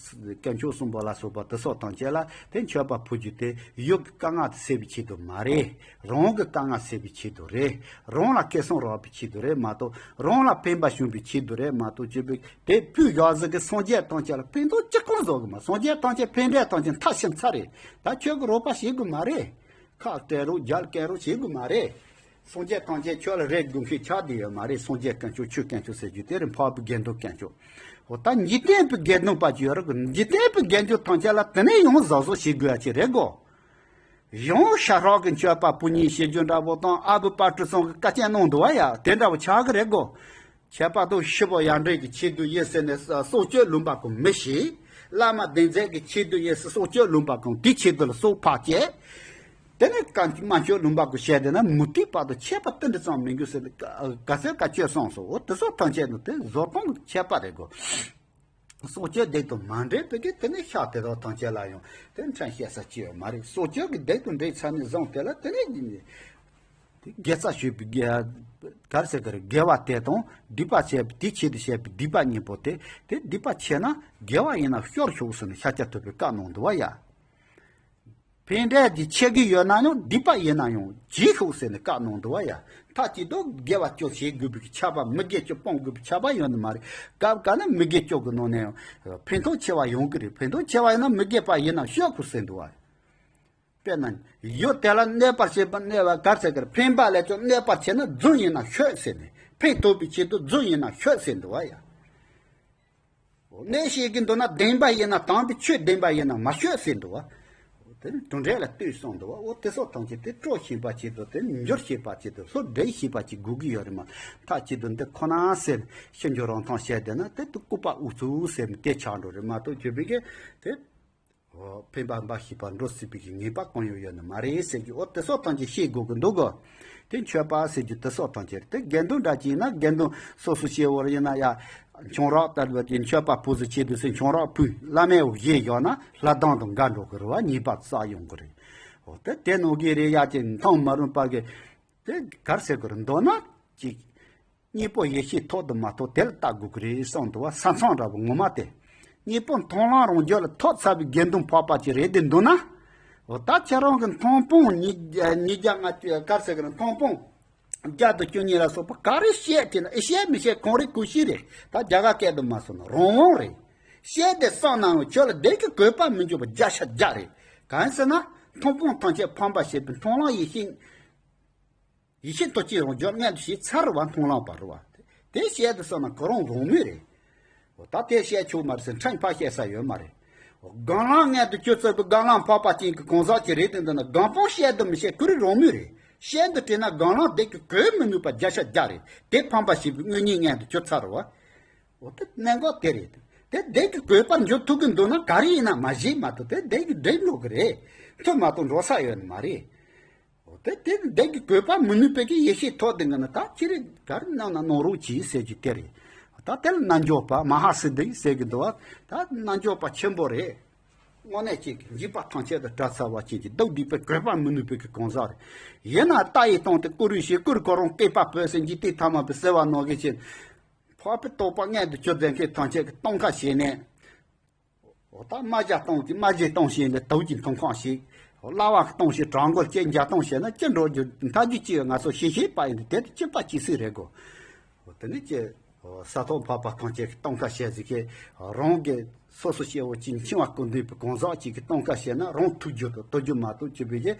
དཀོན་མཆོག་གསུམ་པོ་ལ་སོགས་པ་དེ་སོགས་ཐམས་ཅད་ལ་དེ་མཆོད་པ་ཕུལ་རྒྱུ་དེ་ཡུལ་གྱི་དཀའ་ངལ་དེ་སེལ་བའི་ཆེད་དུ་མ་རེད། རང་གི་དཀའ་ངལ་སེལ་བའི་ཆེད་དུ་རེད། རང་ལ་ཁེ་བཟང་རག་པའི་ཆེད་དུ་རེད་མ་གཏོགས། རང་ལ་ཕན་པ་བྱུང་བའི་ཆེད་དུ་རེད་མ་གཏོགས། ཅེས་པའི་དེ་ཕུལ་ཡག་ཟིག་གི་སངས་རྒྱས་ཐམས་ཅད་ལ་ཕན་ཐོགས་ཅི་གང་བཟོ་གི་མ། སངས་རྒྱས་ཐམས་ཅད་ཕན་འབྲས་ཐམས་ཅད་མཐར་ཕྱིན་ཚར་རེད། ད་ཁྱོད་ཀྱི་རོགས་པ་བྱེད་དགོས་མ་རེད། ཁ་བྲལ་རོགས་རྒྱལ་བཀལ་རོགས་བྱེད་དགོས་མ་རེད། སངས་རྒྱས་ཐམས་ཅད་ཁྱོད་ལ་རེ་དགོས་མཁན་ཆགས་བསྡད་ཡོད་མ་རེད། སངས་རྒྱས་དཀོན་མཆོག་ཆོས་དཀོན་མཆོག་ཟེར་རྒྱུ་དེ་རེད། འཕགས་པའི་དགེ་འདུན་དཀོན་མཆོག་འོ་ད་འཇིག་རྟེན་པའི་དགེ་འདུན་པ་ཅིག་ཡོད་རེད་གི། འཇིག་རྟེན་པའི་དགེ་འདུན་ཐམས་ཅད་ལ་དེ་ནས་ཡང་གཟབ་གཟབ་བྱེད་དགོས་ཡ་ཅིག་རེད་གོ། ཡང་ཤ་ཁྲག་གི་མཆོད་པ་ཕུལ་ཉིན་བྱེད་རྒྱུ་འདྲ་པོ་དང་། ཨ་བུ་དཔལ་སྤྲུལ་ཚང་གི་བཀའ་བཀྱོན་གནང་འདུག་བ་ཡ། དེ་འདྲ་པོ་ཆགས་གི་རེད་གོ། ཁྱད་པར་དུ་ཤི་བོ་ཡར་འདྲེན་གྱི་ཆེད་དུ་ཡིན་ཟེར་ནས་སྲོག་གཅོད་ལུང་པ་ཀུན་མི་ཤེས། བླ་མ་གདན་འཛིན་གྱི་ཆེད་དུ་ཡིན་ཟེར་སྲོག་གཅོད་ལུང་པ་ཀུན་དེའི་ཆེད་དུ་ལ་སྲོག་ཕར་བཅད། དེ་ནས་བཀའ་མ་མཆོད་ལུང་པ་ཀུན་བཤད་དེ་ན་མུ་སྟེགས་པ་དང་ཁྱད་པར་ཏིལ་འབྲུ་ཙམ་མི་འགྱུར་ཟེར་ནས་ག་ཚོད་བཀའ་བཀྱོན་གསུངས་སོ། འོ་དེ་སོགས་ཐམས་ཅད་ནི་དེ་བཟོ་སྟངས་ཀྱི་ཁྱད་པར་རེད་གོ། སྲོག་གཅོད་སྡིག་དང་མ་འདྲེས་པའི་གི་དེ་ནས་ཤ་དེ་དག་ཐམས་ཅད་ལ་ཡང་དེ་ཕྲན་བཤད་ས་ཅི་ཡོད་མ་རེད། སྲོག་གཅོད་ཀྱི་སྡིག་དང་འདྲེས་ཚར་ནས་བཟུང་དེ་ལ་དེ་ནས་དེ་དགེ་རྩ་ཞུས་པའི་དགེ་གར་ཟེར་གར་དགེ་བ་དེ་དང་སྡིག་པ་བྱས་པའི་དེའི་ཆེད་དུ་བྱས་པའི་སྡིག་པ་གཉིས་པོ་དེ། དེ་སྡིག་པ་ཆེ་ན་དགེ་བ་ཡིན་ན་ཤོར་ཆོག་ཟེར་ནས་ཤཱཀྱ་ཐུབ་པའི་བཀའ་གནང་འདུག་བ་ཡ། ཕན་འབྲས་ཀྱི་ཆེ་གི་ཡོད་ན་ཡང་སྡིག་པ་ཡིན་ན་ཡང་བྱེད་ཤོག་ཟེར་ནས་བཀའ་གནང་འདུག་བ་ཡ། མཐའ་གཅིག་ཏུ་དགེ་བ་སྐྱོ་བྱེད་དགོས་པའི་ཆགས་པ། མི་དགེ་སྐྱོ་སྤོང་དགོས་པའི་ཆགས་པ་ཡོད་ནི་མ་རེད། སྐབས་འགའ་ན་མི་དགེ་སྐྱོ་གི་ནང་ནས་ཡང་ཕན་ཐོགས་ཆེ་བ་ཡོང་གི་རེད། ཕན་ཐོགས་ཆེ་བ་ཡིན་ན་མི་དགེ་བ་ཡིན་ན་ཤོར་དགོས་ཟེར་འདུག་བ། དཔེར་ན་ཡུལ་དེ་ལ་གནོད་པར་བྱེད་པ་གནོད་པ་གར་ཟེར་གར་ཕན་པ་ལས་ཀྱང་གནོད་པར་བྱེད་ན་རྫུན་ཡིན་ན་ཤོད་ཟེར་ནས། ཕན་ཐོགས་པའི་ཆེད་དུ་རྫུན་ཡིན་ན་ཤོད་ཟེར་འདུག་བ་ཡ། གནོད་བྱེད་ཀྱི་འདུག་ན་བདེན་པ་ཡིན་ན། དམ་པའི་ཆོས་བདེན་པ་ཡིན་ན་མ་ཤོད་ཟེར་འདུག་བ། དེ་ནི་དོན་འགྲེལ་ལ་ལྟོས་གསུངས་འདུག་བ། འོ་དེ་སོགས་ཐམས་ཅད་དེ་སྤྲོ་ཤེས་པ་ཆེད་དུ། དེ་ནི་འགྱུར་ཤེས་པ་ཆེད་དུ། སློབ་འབྲིང་ཤེས་པ་ཅིག་དགོས་ཀྱི་ཡོད་རེད་མ། མཐའ་གཅིག་ཏུ་འདི་ཁོ་ན་ཟེར་ཕྱི་འགྱུར་རང་ཐང་བཤད་བསྡད་ན་དེ་དུ་ལྐུགས་པ་ཨུ་ཚུགས་ཟེར་ནས་དེ་ཆགས་འགྲོ་རེད་མ་གཏོགས། ཁྱོད་པའི་གི་དེ་འོ་ཕན་པ་འབའ་ཞིག་པ་འགྲོ་སྲིད་པའི་གི་ངེས་པ་གང་ཡང་ཡོད་ནི་མ་རེད་ཟེར་གྱི། འོ་དེ་སོགས་ཐམས་ཅད་ཤེས་དགོས་ཀྱི་འདུག་གོ། དེ་མཆོད་པ་ཟེར་རྒྱུ་དེ་སོགས་ཐམས་ཅད་རེད། དེ་དགེ་འདུན་འདྲ་ཅིག་ཡིན་ན་དགེ་འདུན་སོ་སོ་སྐྱེ་བོར་ཡིན་ན་ཡ། ཆང་རག་ལྟ་བུ་དེ་མཆོད་པ་ཕུལ་ཟིག་བྱེད་དུས་སུ་ཆང་རག་ཕུལ། བླ་མའི་འོ་བཞེས་བཞག་ན་ལྷ་སྡང་དང་འགལ་འགྲོ་གི་རེད་བ། ཉེས་པ་བསགས་ཡོང་གི་རེད། འོ་དེ་དེ་ནོ་གི་རེད་ཡ། ཅིག་མཐོང་མ་རུང་པ་གི་དེ་གར་ཟེར་གི་རེད། མདོར་ན་ཅིག་གཉེན་པོ་ཡེ་ཤེས་ཐོག་ཏུ་མ་ཐོག་དེ་ལ་ལྟ་དགོས་ཀྱི་རེད་གསུངས་འདུག་བ། ས་མཚམས་འདྲ་བོ་ངོ་མ་དེ། གཉེན་པོ་མཐོང་ལམ་རང་རྒྱུད་ལ་ཐོབ་ཚར་བའི་དགེ་འདུན་འཕགས་པ་ཅིག་རེད་དེ་འདུག་ན། འོ་ད་ཁྱེད་རང་གི་མཐོང་སྤང་ཉིས་ཉིས་བརྒྱ་ལྔ་བཅུ་གར་ཟེར་གི་རེད། མཐོང་སྤང་བརྒྱ་དང་བཅུ་གཉིས་ལ་སོགས་པ་ག་རེ་བཤད་དེ་ན། ཨེ་བཤད་མི་བཤད་གང་རེད་གོ་ཤེས་རེད། ད་རྒྱ་གར་སྐད་དུ་མ་སོང་ན་རང་དབང་རེད། བཤད་དེ་བསམ་ན་ཡང་ཁྱོད་ལ་བདེ་གི་གོས་པ་མི་འཇུག་པ་བརྒྱ་ཆ་བརྒྱ་རེད། གང་ཟེར་ན་མཐོང་སྤང་ཐམས་ཅད་ཕམ་པར་བྱེད་པའི་མཐོང་ལམ་ཡེ་ཤེས། ཡེ་ཤེས་ཐོག་གཅིག་རང་རྒྱུད་མངོན་དུ་བྱས་ཚར་བ་མཐོང་ལམ་པ་རེད་བ། དེ་བཤད་དུ་སོང་ན་གོ་རང་རང་མོས་རེད། འོ་ད་དེ་བཤད་ཆོག་མ་རེད་ཟེར་ཕྲན་ཕར་བཤད་ས་ཡོད་མ་རེད། འོ་སྒང་ལམ་མངོན་དུ་གྱུར་ཚར་བའི་སྒང་ལམ་འཕགས་པ་ཅན་གྱི་གང་ཟག་ཅིག་རེད་དེ་འདུག་ན། སྒང་སྤང་བཤད་དུ་མི་བཤད་ཁོ་རང་རང་མོས་རེད། བཤད་དུ་བྲིས་ན་སྒང་ལམ་བདེ་གི་གོས་མི་ནུས་པ་བརྒྱ་ཆ་བརྒྱ་རེད། དེ་ཕམ་པར་བྱེད་པའི་དངོས་གཉེན་མངོན་དུ་གྱུར་ཚར་བ། འོ་དེ་གནད་འགག་དེ་རེད། དེ་བདེ་གི་གོས་པར་འགྱུར་ཐུབ་ཀྱི་འདུག་ན་ག་རེ་ཡིན་ན་མ་བྱེད་མ་གཏོགས། དེ་བདེ་གི་འགྲིག་འགྲོ་གི་རེད། ཐུབ་མ་གཏོགས་འགྲོ་ས་ཡོད་ནི་མ་རེད། འོ་དེ་དེ་བདེ་གི་གོས་པ་མི་ནུས་པའི་གི་ཡེ་ཤེས་ཐོག་དེ་ངེས་ན་ད་ཅི་རེད་ག་རེ་གནང་ན་གནང་རོགས་གྱིས་ཟེར་རྒྱུ་དེ་རེད། ད་དེ་ལ་རྣལ་འབྱོར་པ་མ་ཧཱ་སིདྡྷི་ཟེར་གི་འདུག་བ། ད་རྣལ་འབྱོར་པ་ཆེན་པོ་རེད། དངོས་གནས་ཅིག་འཇིགས་པ་ཐམས་ཅད་དུ་བྲལ་ཚར་བ་ཅན་གྱི་སྡུག་བསྡུས་པའི་གོས་པ་མི་ནུས་པའི་གི་གང་ཟག་རེད། ཡིན་ན་རྟ་ཡི་སྟེང་དུ་སྐུ་རུས་ཞིག་སྐུ་རུས་ཁོ་རང་སྐེད་པ་བོད་ཟེར་འཇིག་རྟེན་ཐ་མ་པའི་བསྲེ་བ་ནང་གི་ཆེད། འཕགས་པའི་རྟོགས་པ་མངལ་དུ་གྱུར་མཛད་མཁན་ཐམས་ཅད་ཀྱི་སྟོང་ཁ་བྱས་ནས། འོ་ད་རྨ་བྱ་སྟོང་གི་རྨ་བྱའི་སྟོང་བྱས་ནས་དུག་གི་འཐུང་ཁང་ཞིག་གླ་བ་སྟོང་ཞིག་བྲག་མགོར་སྐྱེས་འཇའ་སྟོང་བྱས་ན་ཅི་འགྲོ་རྒྱུ་མཐའ་རྒྱུ་ཅི་ཡོད་ང་ཚོ་ཤེས་ཤེས་པ་ཡིན་དུས་དེ་དུ་སྐྱིད་པ་སྐྱིད་སྲིད་རེད་གོ། འོ་དེ་ནི་ཅི། ས་ཐོག་འཕགས་པ་ཐམས་ཅད་ཀྱི་སྟོང་ཁ་བྱས་ཟིག་གི་རང་གི་སོ་སོ་སྐྱེ་བོ་ཅིག་འཆིང་བ་ཀུན་འདུས་པའི་གང་ཟག་ཅིག་གི་སྟོང་ཁ་བྱས་ན་རང་ཐུག་རྒྱུ་དང་ཐུག་རྒྱུ་མ་གཏོགས་ཅི་བས་ཀྱི།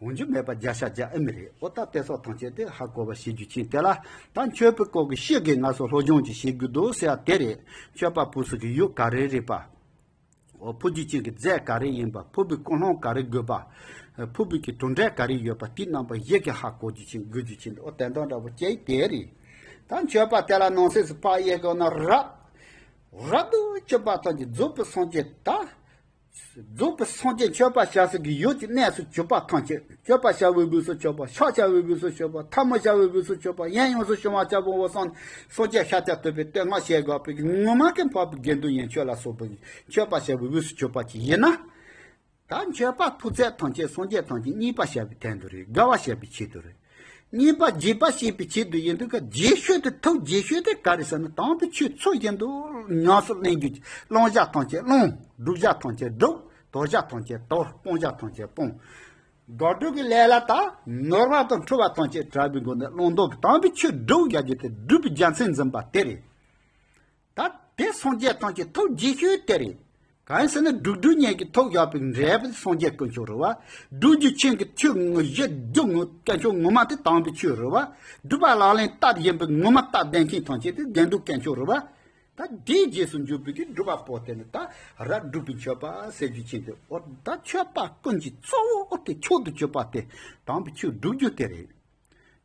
འོང་རྒྱུ་མེད་པ་བརྒྱ་ཆ་བརྒྱ་ཨེ་མི་རེད། ཨོ་ད་དེ་སོགས་ཐམས་ཅད་དེ་ཧ་གོ་བ་བྱེད་རྒྱུ་ཅན་དེ་ལ་ད་མཆོད་པའི་སྐོར་གྱི་ཤིག་གི་ང་ཚོ་སློབ་སྦྱོང་ཅིག་བྱེད་དགོས་འདུག་ཟེར་བ་དེ་རེད། མཆོད་པ་ཕུལ་ས་གི་ཡུལ་ག་རེ་རེད་པ། ཨོ་ཕུལ་རྒྱུ་ཅན་གྱི་རྫས་ག་རེ་ཡིན་པ། ཕུལ་བའི་ཀུན་སློང་ག་རེ་དགོས་པ། ཕུལ་བའི་གི་གྲུབ་འབྲས་ག་རེ་ཡོད་པ། དེའི་རྣམ་པ་ཡི་གེ་ཧ་གོ་རྒྱུ་ཅན་དགོས་རྒྱུ་ཅན་དེ་ཨོ་དེ་འདྲ་འདྲ་པོ་ཅིག་དེ་རེད། ད་མཆོད་པ་དེ་ལ་ནང་གསེས་སུ་ཕར་དབྱེ་དགོས་ན་རབ། རབ་ཏུ་གྱུར་པ་ཐམས་ཅད་རྫོགས་པའི་སངས་རྒྱས་ད། རྫོགས་པའི་སངས་རྒྱས་མཆོད་པ་བྱ་ས་གི་ཡུལ་གྱི་གནས་སུ་གྱུར་པ་ཐམས་ཅད། མཆོད་པ་བྱ་བའི་དབུས་སུ་གྱུར་པ། ཕྱག་བྱ་བའི་དབུས་སུ་གྱུར་པ། ཐལ་མོ་བྱ་བའི་དབུས་སུ་གྱུར་པ། གཡས་གཡོན་སུ་གྱུར་པ་བྱ་བའི་དབུས་སུ་སངས་རྒྱས་ཤཱཀྱ་ཐུབ་པའི་བསྟོད་བསྔགས་བྱེད་དགོས་པའི་ངོ་མ་ཀུན་འཕགས་པའི་དགེ་འདུན་ཡན་ཆོད་ལ་སོགས་པའི་མཆོད་པ་བྱ་བའི་དབུས་སུ་གྱུར་པ་ཅིག་ཡིན་ན། ད་མཆོད་པ་ཕུལ་ཚད་ཐམས་ཅད་སངས་རྒྱས་ཐམས་ཅད་མཉེས་པ་བྱ་བའི་དོན་དུ་རེད། དགའ་བ་བྱ་བའི་ཆེད་དུ་རེད། མཉེས་པ་རྒྱས་པ་བྱེད་པའི་ཆེད་དུ་ཡིན་དུས་ཀ་རྒྱས་ཤོས་དེ་ཐོག་རྒྱས་ཤོས་དེ་ག་རེ་ཟེར་ན་དམ་པའི་ཆོས་ཚུལ་བཞིན་དུ་ཉམས་སུ་ལེན་རྒྱུ། བླང་བྱ་ཐམས་ཅད་བླང་། བསྒྲུབ་བྱ་ཐམས་ཅད་བསྒྲུབ། དོར་བྱ་ཐམས་ཅད་དོར། སྤོང་བྱ་ཐམས་ཅད་སྤོང་། དགག་སྒྲུབ་ཀྱི་ལས་ལ་ད་ནོར་བ་དང་འཁྲུལ་བ་ཐམས་ཅད་བྲལ་བའི་སྒོ་ནས་བླང་དོར་གྱི་དམ་པའི་ཆོས་སྒྲུབ་རྒྱུ་དེ་སྒྲུབ་པའི་རྒྱུ་མཚན་འཛིན་པ་དེ་རེད། ད་དེ་སངས་རྒྱས་ཐམས་ཅད་ཐོག་རྒྱས་ཤོས་དེ་རེད། གང་ཡིན་ཟེར་ན་སྒྲུབ་སྒྲུབ་གཉིས་ཀྱི་ཐོག་བཞག་པའི་འབྲས་བུ་སངས་རྒྱས་དཀོན་མཆོག་རེད་བ། སྒྲུབ་རྒྱུ་ཆེན་གྱི་ཆོས་ངོ་བཞི་བསྒྲུབ་ངོ་དཀོན་མཆོག་ངོ་མ་དེ་དམ་པའི་ཆོས་རེད་བ། སྒྲུབ་པ་ལག་ལེན་བསྟར་བཞིན་པའི་ངོ་མ་བསྟར་བསྡད་མཁན་ཐམས་ཅད་དེ་དགེ་འདུན་དཀོན་མཆོག་རེད་བ། ད་དེའི་རྗེས་སུ་འཇུག་པའི་གི་སྒྲུབ་པ་པོ་དེ་ནི་ད་རབ་སྒྲུབ་པའི་མཆོད་པ་ཟེར་རྒྱུ་ཅན་དེ། འོ་ད་མཆོད་པ་ཀུན་གྱི་གཙོ་བོ་དེ་མཆོག་ཏུ་གྱུར་པ་དེ་དམ་པའི་ཆོས་སྒྲུབ་རྒྱུ་དེ་རེད།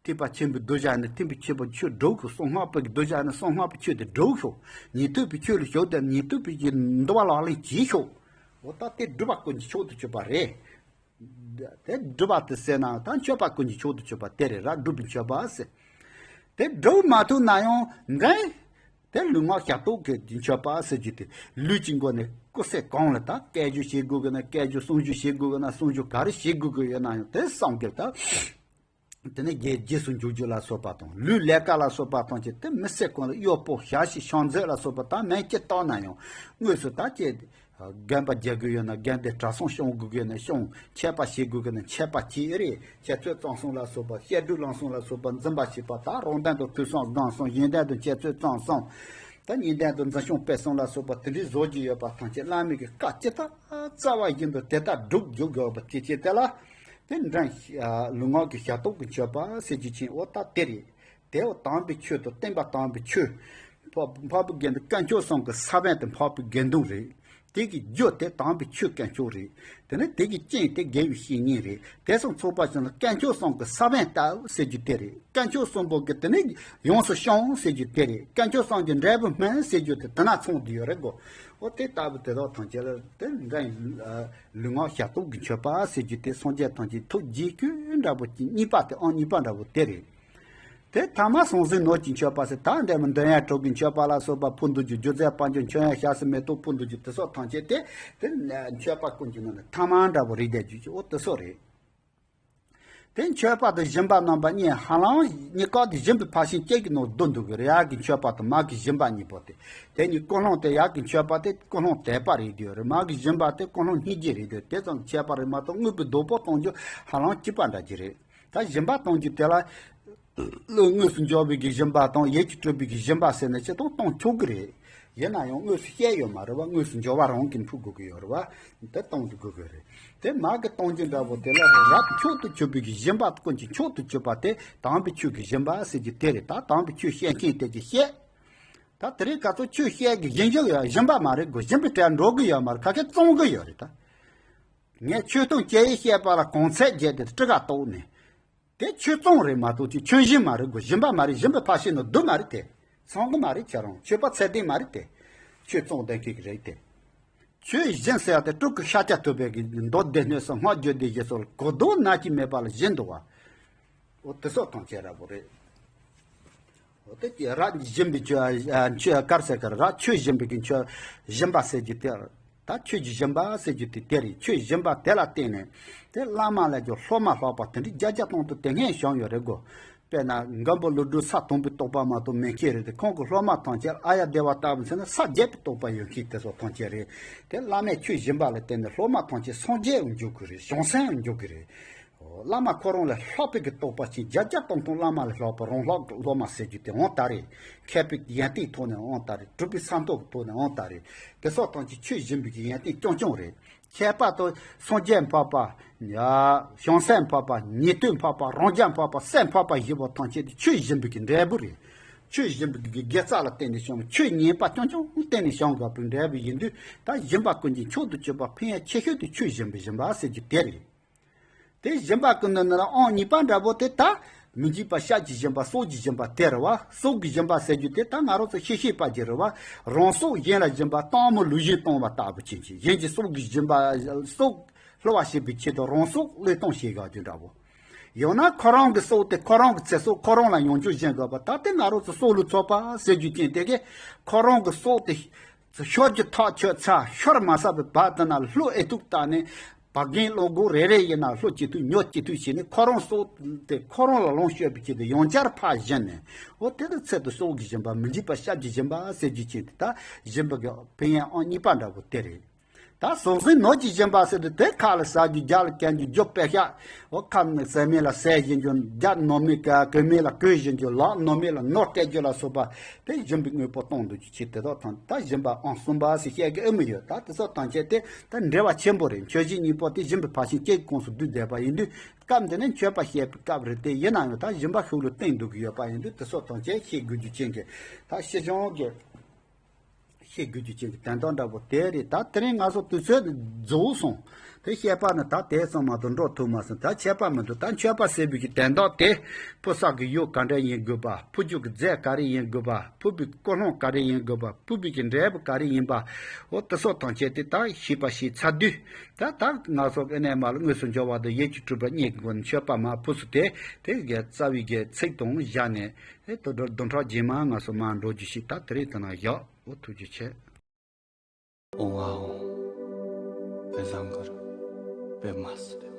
ཐེག་པ་ཆེན་པོའི་གདུལ་བྱ་ནི་ཐེག་པ་ཆེན་པོའི་ཆོས་སྒྲུབ་དགོས། གསང་སྔགས་པའི་གདུལ་བྱ་ནི་གསང་སྔགས་པའི་ཆོས་དེ་སྒྲུབ་ཤོག་ཉན་ཐོས་པའི་ཆོས་ལ་ཞུགས་ཏེ་ཉན་ཐོས་པའི་གི་འདུལ་བ་ལག་ལེན་བྱེད་ཤོག་འོ་ད་དེ་སྒྲུབ་པ་ཀུན་གྱི་མཆོག་ཏུ་གྱུར་པ་རེད། དེ་སྒྲུབ་པ་དེ་ཟེར་ན་ད་མཆོད་པ་ཀུན་གྱི་མཆོག་ཏུ་གྱུར་པ་དེ་རེད། རབ་སྒྲུབ་པའི་མཆོད་པ་ཟེར། དེ་སྒྲུབ་མ་ཐུབ་ན་ཡང་འདྲ། དེ་ལུས་ངག་ཞབས་ཏོག་གི་མཆོད་པ་ཟེར་རྒྱུ་དེ་ལུས་ཀྱི་སྒོ་ནས་ཀུན་གསལ་གང་ལ་ད་སྐད་སྒྱུར་བྱེད་དགོས་ཀྱི་ན་སྐད་སྒྱུར། གསུང་སྒྱུར་བྱེད་དགོས་ཀྱི་ན་གསུང་སྒྱུར། ག་རེ་བྱེད་དགོས་ཀྱི་ཡོད་ན་ཡང་དེ་བསམ་གྱི་ད། དེ་ནས་རྗེས་རྗེས་སུ་འཇུག་རྒྱུ་ལ་སོགས་པ་དང་ལུས་ལས་ཀ་ལ་སོགས་པ་དང་བཅས་ཏེ་མི་ཚེ་གང་ལ་གཡོག་པོ་ཞབས་ཕྱི་ཕྱག་མཛོད་ལ་སོགས་པ་ད་མེད་ཅི་བཏང་ན་ཡང་དངོས་སུ་ད་ཅི་དགོན་པ་རྒྱག་དགོས་ཡོད་ན་དགོན་སྡེ་གྲྭ་ཚང་སྐྱོང་དགོས་ཀྱི་ཡོད་ན་སྐྱོང་། མཆོད་པ་བྱེད་དགོས་ཀྱི་ན་མཆོད་པ་བྱེད་རེད། འཆད་རྩོད་རྩོམ་གསུམ་ལ་སོགས་པ་བཤད་སྒྲུབ་ལམ་གསུམ་ལ་སོགས་པ་འཛིན་པ་བྱེད་པ་ད་རང་དོན་དུ་ཐོས་བསམ་སྒོམ་གསུམ་གཞན་དོན་དུ་འཆད་རྩོད་རྩོམ་གསུམ་ད་གཉིས་ལྡན་དུ་འཛིན་སྐྱོང་སྤེལ་གསུམ་ལ་སོགས་པ་དེ་འདྲའི་བཟོ་རྒྱུ་ཡོད་པ་ཐམས་ཅད་བླ་མའི་གི་བཀའ་ཇི་ལྟར་རྩ་བ་བཞིན་དུ་དེ་ལྟར་སྒྲུབ་རྒྱུ་དགོས་པ་དེ་བྱས་དེ་ལ། དེ་འདྲ་ལུས་ངག་གི་ཞབས་ཏོག་གི་མཆོད་པ་ཟེར་རྒྱུ་ཅན་འོ་ད་དེ་རེད། དེ་འོ་དམ་པའི་ཆོས་དང་བསྟན་པ་དམ་པའི་ཆོས། འཕགས་པའི་དགེ་འདུན་དཀོན་མཆོག་གསུམ་གྱི་ས་བོན་དེ་འཕགས་པའི་དགེ་འདུན་རེད། དེ་གི་རྒྱུ་དེ་དམ་པའི་ཆོས་དཀོན་མཆོག་རེད། དེ་ནས་དེ་གི་རྐྱེན་དེ་དགེ་བའི་བཤེས་གཉེན་རེད། དེ་གསུམ་ཚོགས་པ་ཅན་ལ་དཀོན་མཆོག་གསུམ་གྱི་ས་བོན་ལྟ་བུ་ཟེར་རྒྱུ་དེ་རེད། དཀོན་མཆོག་གསུམ་པོ་གི་དེ་ནས་ཡོངས་སུ་བྱང་ཟེར་རྒྱུ་དེ་རེད། དཀོན་མཆོག་གསུམ་གྱི་འབྲས་བུ་སྨིན་ཟེར་རྒྱུ་དེ་དེ་ན་ཚང་བསྡད་ཡོད་རེད་གོ། འོ་དེ་ལྟ་བུ་དེ་དག་ཐམས་ཅད་ལ་དེ་འདྲ་ཡིན། ལུས་ངག་ཞབས་ཏོག་གི་མཆོད་པ་ཟེར་རྒྱུ་དེ་སངས་རྒྱས་ཐམས་ཅད་ཐུགས་རྗེ་ཆེ་འདྲ་པོ་ཅིག་གཉིས་པ་དེ་ཨང་གཉིས་པ་འདྲ་པོ་དེ་རེད། དེ་ཐ་མ་ཟང་ཟིང་ནོར་གྱི་མཆོད་པ་ཟེར་ད་འདས་མ་འདོན་ཡ་གྲོགས་ཀྱི་མཆོད་པ་ལ་སོགས་པ་ཕུལ་འདོད་རྒྱུ། རྒྱུ་རྫས་དཔལ་འབྱོར་མཆོད་ཡ་ཞབས་སུ་མེ་ཏོག་ཕུལ་འདོད་རྒྱུ་དེ་སོགས་ཐམས་ཅད་དེ་དེ་མཆོད་པ་ཀུན་གྱི་ནང་ནས་ཐ་མ་འདྲ་པོ་རེད་བསྡད་རྒྱུ་ཅིག་འོ་དེ་སོགས་རེད། དེ་མཆོད་པ་དང་སྦྱིན་པ་རྣམ་པ་གཉིས་ཧ་ལམ་གཉིས་ཀ་དེ་སྦྱིན་པའི་ཕར་ཕྱིན་གཅིག་གི་ནང་བསྡུ་འདུག་གི་རེད། ཡར་གྱི་མཆོད་པ་དང་མར་གྱི་སྦྱིན་པ་གཉིས་པོ་དེ། དེ་གཉིས་ཀུན་སློང་དེ་ཡར་གྱི་མཆོད་པ་དེ་ཀུན་སློང་དད་པ་རེད་དེ་རེད། མར་གྱི་སྦྱིན་པ་དེ་ཀུན་སློང་སྙིང་རྗེ་རེད་དེ་དེ་ཙམ་ཁྱད་པར་རེད་མ་གཏོགས་དངོས་པོའི་བདག་པོ་གཏོང་རྒྱུ་ཧ་ལམ་གཅིག་པ་འདྲ་གྱི་རེད། ད་སྦྱིན་པ་གཏོང་རྒྱུ་དེ་ལ། བློས་དངོས་སུ་འབྱོར་བའི་གི་སྦྱིན་པ་དང་ཡིད་ཀྱིས་སྤྲུལ་པའི་གི་སྦྱིན་པ་ཟེར་ནས་ཅི་གཏོང་ཆོག་གི་རེད། ཡིན་ན་ཡང་དངོས་སུ་བཤད་ཡོད་མ་རེད་བ། དངོས་སུ་འབྱོར་བ་རང་གིས་ཕུལ་དགོས་ཀྱི་ཡོད་རེད་བ། དེ་གཏོང་དགོས་ཀྱི་རེད། དེ་མར་གྱི་གཏོང་རྒྱུ་འདྲ་པོ་དེ་ལ་རབ་མཆོག་ཏུ་གྱུར་པའི་གི་སྦྱིན་པ་ཀུན་གྱི་མཆོག་ཏུ་གྱུར་པ་དེ་དམ་པའི་ཆོས་ཀྱི་སྦྱིན་པ་ཟེར་རྒྱུ་དེ་རེད། ད་དམ་པའི་ཆོས་བཤད་མཁན་དེ་གིས་བཤད། ད་དེ་རིང་ག་ཚོད་ཆོས་བཤད་གི་སྦྱིན་རྒྱུ་ཡོད། སྦྱིན་པ་མ་རེད་གོ། སྦྱིན་པའི་གྲལ་འགྲོ་གི་ཡོད་མ་རེད། ཁ་ཁེ་བཙོང་གི་ཡོད་རེད་ད། ངས་ཆོས་ཐུན་བཅད་ཡིག་བཤད་པ་ལ་གོང་ཚད་བརྒྱབ་སྟེ་སྤྲི་ག་གཏོགས་ནས། དེ་ཆོས་བཙོང་རེད་མ་གཏོགས་ཅིག་ཆོས་སྦྱིན་མ་རེད་གོ། སྦྱིན་པ་མ་རེད། སྦྱིན་པའི་ཕར་ཕྱིན་ནང་བསྡུ་མ་རེད་དེ། ཚང་གི་མ་རེད་ཁྱེད་རང་། ཆོས་པ་ཚད་ལྡན་མ་རེད་དེ། ཆོས་བཙོང་བསྡད་མཁན་གི་རེད་དེ། ཆོས་སྦྱིན་ཟེར་ཡ་དེ་སྤྲུལ་སྐུ་ཤཱཀྱ་ཐུབ་པའི་གི་མདོ་སྡེ་སྣོད་སོགས་སྔགས་རྒྱུད་སྡེ་བཞི་སོགས་ལ་གོ་ལྡོག་ན་གཅིག་མེད་པ་ལ་སྦྱིན་འདུག་བ། འོ་དེ་སོགས་དང་བཅས་ར་བོ་རེད། འོ་དེ་གི་རབ་སྦྱིན་པའི་ཆོས་ཆོས་དཀར་ཟེར་གི་རབ་ཆོས་སྦྱིན་པའི་གི་ཆོས་སྦྱིན་པ་ཟེར་གི་དེ། ད་ཆོས་ཀྱི་སྦྱིན་པ་ཟེར་རྒྱུ་དེ་དེ་རེད། ཆོས་སྦྱིན་པ་དེ་ལ་བརྟེན་ནས་དེ་བླ་མ་ལ་ཀྱང་སློབ་མ་ལྷག་པ་དེ་འདྲའི་བརྒྱ་བརྒྱ་སྟོང་སྟོང་དེ་སྔོན་བྱུང་ཡོད་རེད་གོ། དཔེར་ན་མགོན་པོ་ཀླུ་སྒྲུབ་ས་དང་པོའི་རྟོགས་པ་མ་གཏོགས་མེད་མཁན་རེད་དེ། ཁོང་གི་སློབ་མ་ཐམས་ཅད་ཨཱརྱ་དེ་བ་ཏ་བུ་ཟེར་ན་ས་བརྒྱད་པའི་རྟོགས་པ་ཡོད་མཁན་དེ་ཚོ་ཐམས་ཅད་རེད། དེ་བླ་མས་ཆོས་སྦྱིན་པ་ལ་བརྟེན་ནས་སློབ་མ་ཐམས་ཅད་སངས་རྒྱས་འགྱུར་གི་རེད། བྱང་སེམས་འགྱུར་གི་རེད། བླ་མ་ཁོ་རང་ལས་ལྷག་པའི་གི་རྟོགས་པ་ཅན་བརྒྱ་བརྒྱ་སྟོང་སྟོང་བླ་མ་ལས་ལྷག་པ་རང་ལྷག་གི་སློབ་མ་ཟེར་རྒྱུ་དེ་འོང་ད་རེད། མཁས་པའི་ཡོན་ཏན་ཐོག་ནས་འོང་ད་རེད། གྲུབ་པའི་ས་མཐོ་གི་ཐོག་ནས་འོང་ད་རེད། དེ་སོགས་ཐམས་ཅད་ཆོས་སྦྱིན་པའི་གི་ཡོན་ཏན་རྐྱང་རྐྱང་རེད། ཁྱད་པར་དུ་སངས་རྒྱས་འཕགས་པ། ཡ། བྱང་སེམས་འཕགས་པ། ཉན་ཐོས་འཕགས་པ། རང་རྒྱལ་འཕགས་པ། སྲས་འཕགས་པ་ཞེས་པ་ཐམས་ཅད་དེ་ཆོས་སྦྱིན་པའི་གི་འབྲས་བུ་རེད། ཆོས་སྦྱིན་པའི་གི་དགེ་རྩ་ལ་བརྟེན་ནས་བྱུང་བའི་ཆོས་ཉན་པ་རྐྱང་རྐྱང་བརྟེན་ནས་བྱུང་དགོས་པའི་འབྲས་བུ་ཡིན་དུས། ད་སྦྱིན་པ་ཀུན་གྱི་མཆོག་ཏུ་གྱུར་པ་ཕན་ཡོན་ཆེ་ཤོས་དེ་ཆོས་སྦྱིན་པའི་སྦྱིན་པ་ཟེར་རྒྱུ་དེ་རེད། དེ་སྦྱིན་པ་ཀུན་ནི་ནི་ལ་ཨང་གཉིས་པ་འདྲ་པོ་དེ་ད་མི་འཇིགས་པ་ཤཱཀྱའི་སྦྱིན་པ་སྲོག་གི་སྦྱིན་པ་དེ་རེད་བ། སྲོག་གི་སྦྱིན་པ་ཟེར་རྒྱུ་དེ་ད་ང་རང་ཚོ་ཤེས་ཤེས་པ་ཅིག་རེད་བ། རང་སྲོག་གཞན་ལ་སྦྱིན་པ་སྟག་མོ་ལུས་གཞན་གཏོང་བ་ལྟ་བུ་ཅན་གྱི་གཞན་གྱི་སྲོག་གི་སྦྱིན་པ། སྲོག་བསླུ་བ་བྱེད་པའི་ཆེད་དུ་རང་སྲོག་བློས་གཏོང་བྱེད་དགོས་དུས་འདྲ་པོ། ཡང་ན་ཁོ་རང་གི་སྲོག་དེ་ཁོ་རང་གི་ཚེ་སྲོག་ཁོ་རང་ལ་ཡང་བསྐྱར་སྦྱིན་དགོས་པ། ད་དེ་ང་རང་ཚོ་སྲོག་བླུ་ཚོགས་པ་ཟེར་རྒྱུ་ཅན་དེ་གས་ཁོ་རང་གི་སྲོག་དེ། ཤོར་རྒྱུ་ཐག་ཆོད་ཚར། ཤོར་མ་ཚར་བའི་བར་དུ་ན་བློ་ཨེ་ཐུག་བཏང་ནས་བག་རྒན་བློ་སྒོ་རེ་རེ་ཡིན་ན་བློ་ཅི་ཐུབ་ཉོ་ཅི་ཐུབ་བྱས་ནས་ཁོ་རང་སྲོག་དེ་ཁོ་རང་ལ་ལོངས་སྤྱོད་པའི་ཆེད་དུ་ཡང་བསྐྱར་ཕར་སྦྱིན་ནས། འོ་དེ་ལ་ཚད་དུ་སྲོག་གི་སྦྱིན་པ། མི་འཇིགས་པ་ཤཱཀྱའི་སྦྱིན་པ་ཟེར་རྒྱུ་ཅན་དེ་ད་སྦྱིན་པ་གི་ཕན་ཡོན་ཨང་གཉིས་པ་འདྲ་པོ་དེ་རེད། ད་ཟོག་ཟན་ནོར་གྱི་སྦྱིན་པ་ཟེར་དུས་དེ་ཁ་ལ་ཟ་རྒྱུ། རྒྱབ་ལ་གན་རྒྱུ། རྒྱུ་དཔེ་ཤག་འོ་ཁ་ཟས་མེད་ལ་ཟས་སྦྱིན་རྒྱུ། རྒྱ་ནོར་མེད་ཀ་གོས་མེད་ལ་གོས་སྦྱིན་རྒྱུ། ལག་ནོར་མེད་ལ་ནོར་སྤྲད་རྒྱུ་ལ་སོགས་པ་དེ་སྦྱིན་པའི་དངོས་པོ་གཏོང་འདོད་ཀྱི་ཆེད་དེ་དག་དང་། ད་སྦྱིན་པ་ཨང་གསུམ་པ་ཟེར་བཤད་ཀྱི་ཨེ་མི་ཡོད། ད་དེ་ཚོ་དང་བཅས་ཏེ་ད་འབྲེལ་བ་ཆེན་པོ་རེད། མཆོད་སྦྱིན་གཉིས་པོ་དེ་སྦྱིན་པའི་ཕར་ཕྱིན་སྐྱེ་དགུའི་ཁོངས་སུ་བསྡུས་བསྡད་པ་ཡིན་དུས། སྐབས་འདི་ནི་མཆོད་པ་བཤད་པའི་སྐབས་རེད་དེ། ཡིན་ན་ཡང་ད་སྦྱིན་པ་ཤུགས་ལ་བཏིང་འདུག་གི་ཡོད་པ་ཡིན་དུས། དེ་ཚོ་དང་བཅས་ཤེས་དགོས་རྒྱུ་ཅན་གྱི་ད་ཤེས་བྱུང་གི་ཤེས་དགོས་རྒྱུ་ཅན་གྱི་དོན་དག་འདྲ་པོ་དེ་རེད། ད་དེ་རིང་ང་ཚོ་དུས་ཚོད་རྫོགས་སོང་། དེ་བཤད་པ་ནི་ད་དེ་ཙམ་མ་གཏོགས་འགྲོ་ཐུབ་མ་སོང་། ད་ཁྱད་པར་མི་འདུག་ད་མཆོད་པ་ཟེར་བའི་གི་དོན་དག་དེ་ཕུལ་ས་གི་ཡུལ་ག་འདྲ་ཡིན་དགོས་པ། ཕུལ་རྒྱུ་གི་རྫས་ག་རེ་ཡིན་དགོས་པ། ཕུལ་བའི་ཀུན་སློང་ག་རེ་ཡིན་དགོས་པ། ཕུལ་བའི་གི་འབྲས་བུ་ག་རེ་ཡིན་པ། འོ་དེ་སོགས་དང་བཅས་ཏེ་ད་ཤེས་པ་ཤེས་ཚར་དུས། ད་ད་ང་ཚོ་ཨེ་ནས་མ་ལ་དངོས་སུ་འབྱོར་བ་དང་ཡིད་ཀྱིས་སྤྲུལ་པ་གཉིས་ཀྱི་སྒོ་ནས་མཆོད་པ་མར་ཕུལ་ཚུལ་དེ། དེ་གའི་རྩ་བའི་གི་ཚིག་དང་སྦྱར་ནས། ཨེ་དོ་དོ་བདུན་ཕྲག་རྗེས་མ་ང་ཚོ་མར་འགྲོ་རྒྱུ་ཞིག་ད་དེ་རིང་དེ་ན་བཞག་འོ་ཐུགས་རྗེ་ཆེ། ཨོང་ཨ་ཨོང་། པེ་ཟང་གར་པེ་མ་སི་ཏེ།